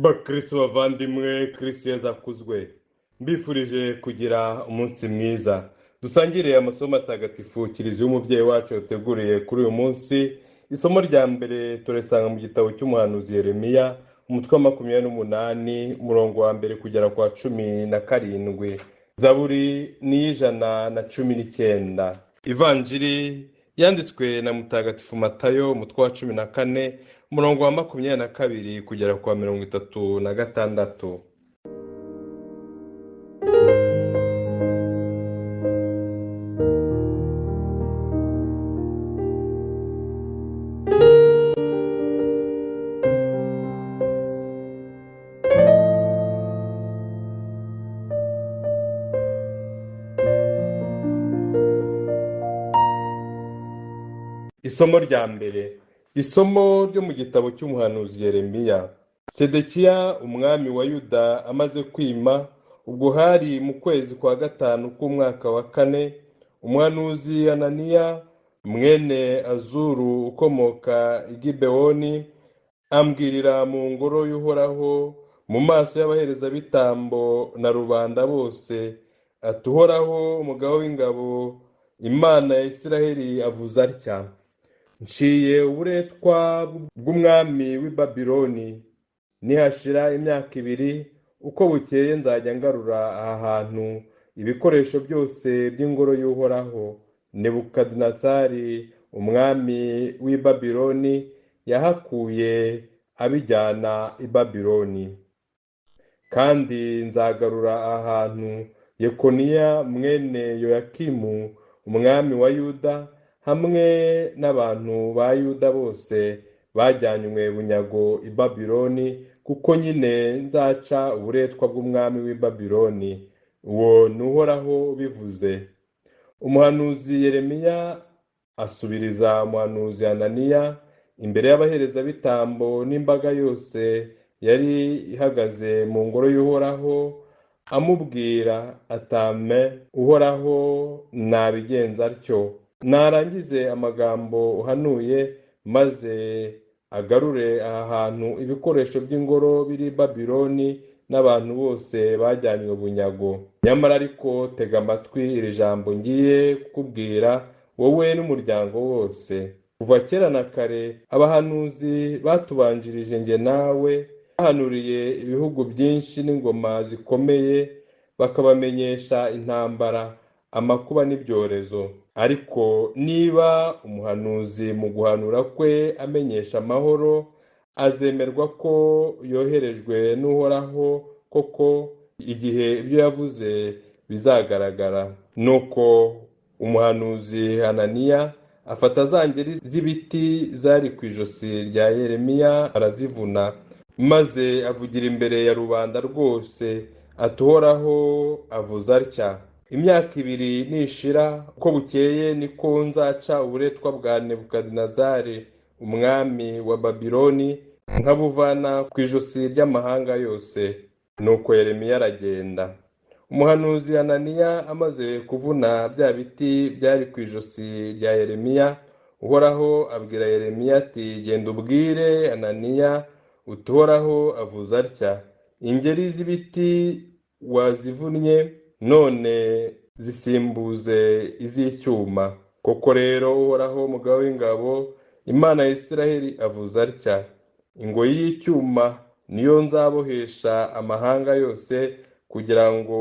Bakristo bavandimwe, Kristo Yezu akuzwe. Mbifurije kugira umunsi mwiza. Dusangire amasomo atagatifu Kiliziya umubyeyi wacu yateguriye kuri uyu munsi. Isomo rya mbere turisanga mu gitabo cy'umuhanuzi Yeremiya, umutwe wa 28, umurongo wa 1 kugera kwa 17. Zaburi ni 119. Ivanjiri yanditswe na Mutagatifu Matayo, umutwe wa 14, umurongo wa 22 kugera kwa 36. Isomo rya mbere, isomo ryo mu gitabo cy'umuhanuzi Yeremiya. Sedekiya umwami wa Yuda amaze kwima, ubwo hari mu kwezi kwa 5 k'umwaka wa 4, umuhanuzi Hananiya mwene Azuru ukomoka i Gibewoni ambwirira mu ngoro y'Uhoraho mu maso y'abaherezabitambo na rubanda bose, ati: Uhoraho umugaba w'ingabo, Imana ya Isiraheli avuze atya: nciye uburetwa bw'umwami w'i Babiloni, nihashira imyaka 2, uko bukeye nzajya ngarura aha hantu ibikoresho byose by'ingoro y'Uhoraho Nebukadinezari umwami w'i Babiloni yahakuye abijyana i Babiloni. Kandi nzagarura aha hantu Yekoniya mwene Yoyakimu umwami wa Yuda hamwe n'abantu ba Yuda bose bajyanywe bunyago i Babiloni, kuko nyine nzaca uburetwa bw'umwami w'i Babiloni. Uwo ni Uhoraho ubivuze. Umuhanuzi Yeremiya asubiriza umuhanuzi Hananiya imbere y'abaherezabitambo n'imbaga yose yari ihagaze mu ngoro y'Uhoraho, amubwira atame: Uhoraho nabigenza atyo, narangize amagambo uhanuye, maze agarure aha hantu ibikoresho by'ingoro biri Babiloni n'abantu bose bajyanywe bunyago. Nyamara ariko tega amatwi iri jambo ngiye kukubwira, wowe n'umuryango wose. Kuva kera na kare abahanuzi batubanjirije nge nawe bahanuriye ibihugu byinshi n'ingoma zikomeye, bakabamenyesha intambara, amakuba n'ibyorezo. Ariko niba umuhanuzi mu guhanura kwe amenyesha amahoro, azemerwa ko yoherejwe n'Uhoraho koko, igihe ibyo yavuze bizagaragara. Nuko umuhanuzi Hananiya afata za ngeri z'ibiti zari ku ijosi rya Yeremiya arazivuna, maze avugira imbere ya rubanda rwose ati: Uhoraho avuze atya: imyaka 2 nishira, uko bukeye niko nzaca uburetwa bwa Nebukadinezari umwami wa Babiloni, nkabuvana ku ijosi ry'amahanga yose. Nuko Yeremiya aragenda. Umuhanuzi Hananiya amaze kuvuna bya biti byari ku ijosi rya Yeremiya, Uhoraho abwira Yeremiya ati: genda ubwire Hananiya uti: Uhoraho avuze atya: ingeri z'ibiti wazivunnye, none zisimbuze iz'icyuma. Koko rero Uhoraho umugaba w'ingabo, Imana ya Isiraheli avuze atya: ingoyi y'icyuma niyo nzabohesha amahanga yose, kugira ngo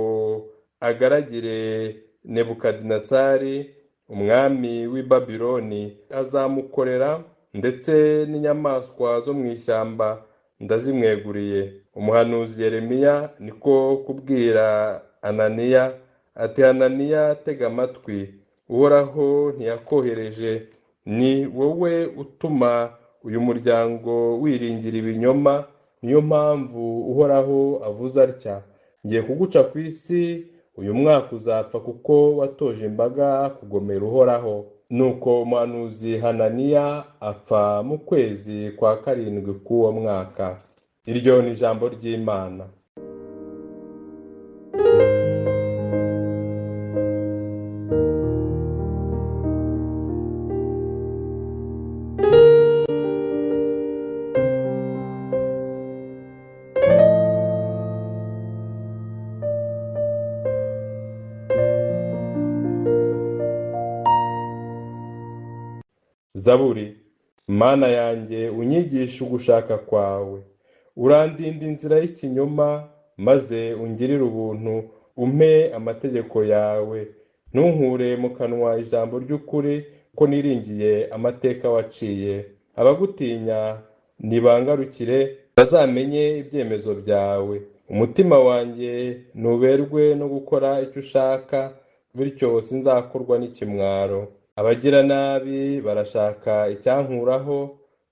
agaragire Nebukadinezari umwami w'i Babiloni. Azamukorera, ndetse n'inyamaswa zo mu ishyamba ndazimweguriye. Umuhanuzi Yeremiya niko kubwira Hananiya ati: Hananiya, tega amatwi, Uhoraho ntiyakohereje, ni wowe utuma uyu muryango wiringira ibinyoma. Niyo mpamvu Uhoraho avuze atya: ngiye kuguca ku isi, uyu mwaka uzapfa, kuko watoje imbaga kugomera Uhoraho. Nuko umuhanuzi Hananiya apfa mu kwezi kwa 7 k'uwo mwaka. Iryo ni ijambo ry'Imana. Zaburi. Mana yanjye, unyigishe ugushaka kwawe, urandinda inzira y'ikinyoma, maze ungirire ubuntu, umpe amategeko yawe. Ntunkure mu kanwa ijambo ry'ukuri, ko niringiye amateka waciye. Abagutinya nibangarukire, bazamenye ibyemezo byawe. Umutima wanjye ntuberwe no gukora icyo ushaka, bityo sinzakorwa n'ikimwaro. Abagiranabi barashaka icyankuraho,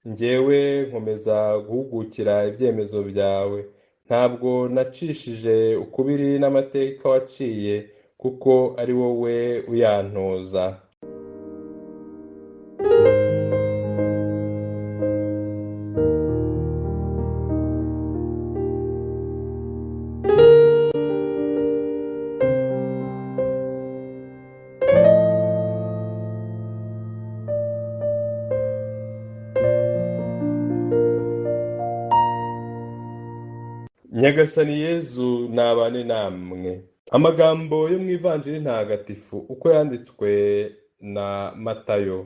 njyewe nkomeza guhugukira ibyemezo byawe. Ntabwo nacishije ukubiri n'amateka waciye, kuko ari wowe uyantoza. Nyagasani Yezu nabane namwe. Amagambo yo mu Ivanjiri ntagatifu uko yanditswe na Matayo.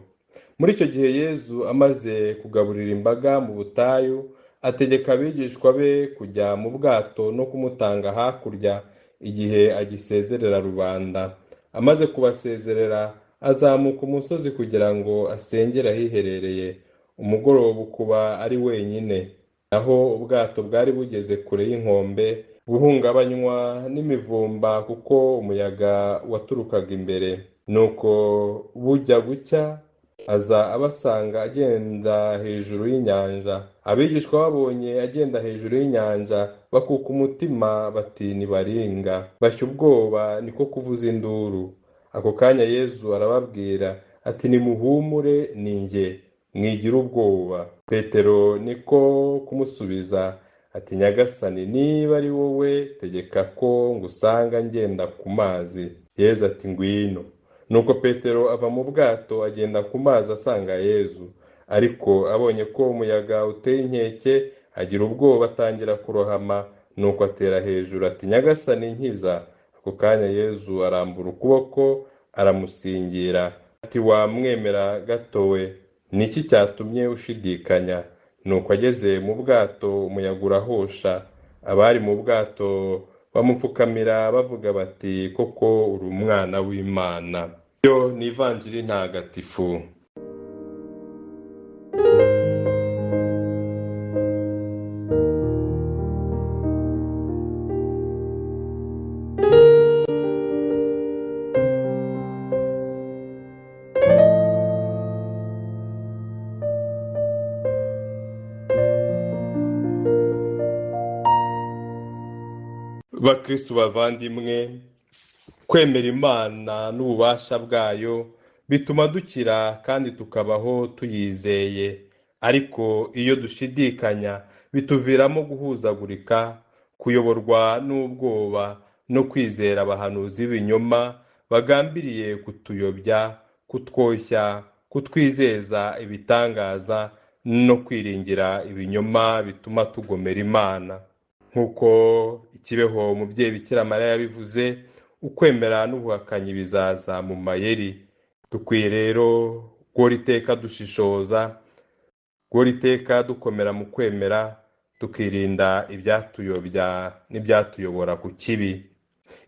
Muri icyo gihe Yezu amaze kugaburira imbaga mu butayu, ategeka abigishwa be kujya mu bwato no kumutanga hakurya igihe agisezerera rubanda. Amaze kubasezerera, azamuka umusozi kugira ngo asengere ahiherereye. Umugoroba ukuba ari wenyine. Naho ubwato bwari bugeze kure y'inkombe, buhungabanywa n'imivumba kuko umuyaga waturukaga imbere. Nuko bujya gucya, aza abasanga agenda hejuru y'inyanja. Abigishwa babonye agenda hejuru y'inyanja, bakuka umutima bati nibaringa. Bashya ubwoba, niko kuvuza induru. Ako kanya Yezu arababwira ati nimuhumure, ni njye, mwigira ubwoba. Petero niko kumusubiza ati Nyagasani, niba ari wowe, tegeka ko ngusanga ngenda ku mazi. Yezu ati ngwino. Nuko Petero ava mu bwato agenda ku mazi asanga Yezu. Ariko abonye ko umuyaga uteye inkeke, agira ubwoba atangira kurohama. Nuko atera hejuru ati Nyagasani, nkiza. Ako kanya Yezu arambura ukuboko aramusingira ati wamwemera gatowe, ni iki cyatumye ushidikanya? Nuko ageze mu bwato umuyaga urahosha. Abari mu bwato bamupfukamira bavuga bati koko uri umwana w'Imana. Yo ni Ivanjiri ntagatifu. Bakristu bavandimwe, kwemera Imana n'ububasha bwayo bituma dukira kandi tukabaho tuyizeye. Ariko iyo dushidikanya bituviramo guhuzagurika, kuyoborwa n'ubwoba no kwizera abahanuzi b'ibinyoma bagambiriye kutuyobya, kutwoshya, kutwizeza ibitangaza no kwiringira ibinyoma bituma tugomera Imana. Nk'uko ikibeho umubyeyi Bikira Mariya yabivuze, ukwemera n'ubuhakanyi bizaza mu mayeri. Dukwiye rero guhora iteka dushishoza, guhora iteka dukomera mu kwemera, tukirinda ibyatuyobya n'ibyatuyobora ku kibi.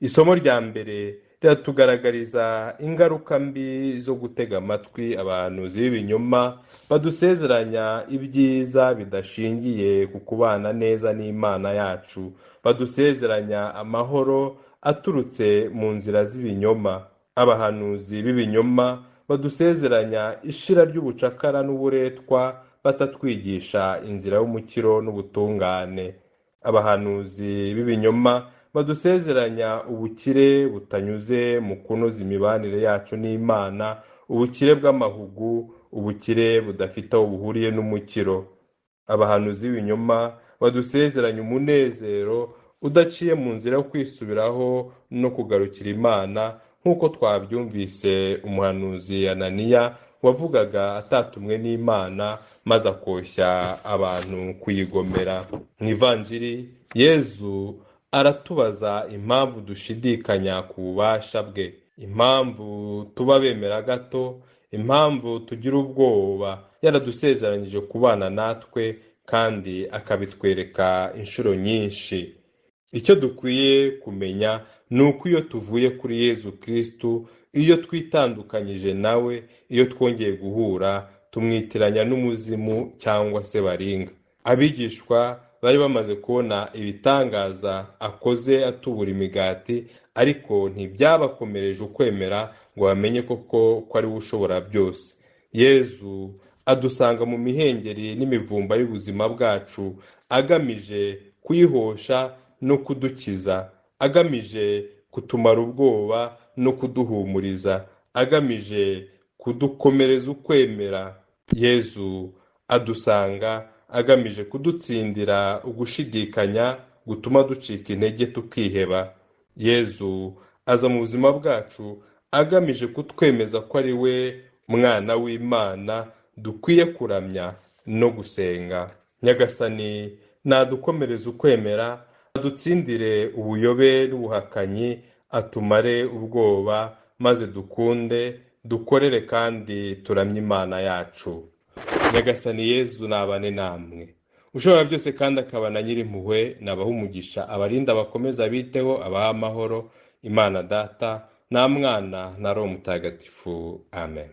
Isomo rya mbere riratugaragariza ingaruka mbi zo gutega amatwi abahanuzi b'ibinyoma badusezeranya ibyiza bidashingiye ku kubana neza n'Imana yacu, badusezeranya amahoro aturutse mu nzira z'ibinyoma. Abahanuzi b'ibinyoma badusezeranya ishira ry'ubucakara n'uburetwa, batatwigisha inzira y'umukiro n'ubutungane. Abahanuzi b'ibinyoma badusezeranya ubukire butanyuze mu kunoza imibanire yacu n'Imana, ubukire bw'amahugu, ubukire budafite aho buhuriye n'umukiro. Abahanuzi b'ibinyoma badusezeranya umunezero udaciye mu nzira yo kwisubiraho no kugarukira Imana, nk'uko twabyumvise umuhanuzi Ananiya wavugaga atatumwe n'Imana maze akoshya abantu kuyigomera. Mu Ivanjiri Yezu aratubaza impamvu dushidikanya ku bubasha bwe, impamvu tuba bemera gato, Impamvu tugira ubwoba yaradusezeranyije kubana natwe kandi akabitwereka inshuro nyinshi. Icyo dukwiye kumenya ni uko iyo tuvuye kuri Yezu Kristu, iyo twitandukanyije nawe, iyo twongeye guhura, tumwitiranya n'umuzimu cyangwa se baringa. Abigishwa bari bamaze kubona ibitangaza akoze atubura imigati, ariko ntibyabakomereje ukwemera ngo bamenye koko ko ari we ushobora byose. Yezu adusanga mu mihengeri n'imivumba y'ubuzima bwacu, agamije kuyihosha no kudukiza, agamije kutumara ubwoba no kuduhumuriza, agamije kudukomereza ukwemera. Yezu adusanga agamije kudutsindira ugushidikanya gutuma ducika intege tukiheba. Yezu aza mu buzima bwacu agamije kutwemeza ko ari we mwana w'Imana dukwiye kuramya no gusenga. Nyagasani nadukomereze ukwemera, adutsindire ubuyobe n'ubuhakanyi, atumare ubwoba, maze dukunde, dukorere kandi turamye Imana yacu. Nyagasani Yezu nabane namwe. Ushobora byose kandi akaba na Nyirimpuhwe, nabaha umugisha, abarinda, abakomeze, abiteho, abaha amahoro. Imana Data na Mwana na Roho Mutagatifu. Amen.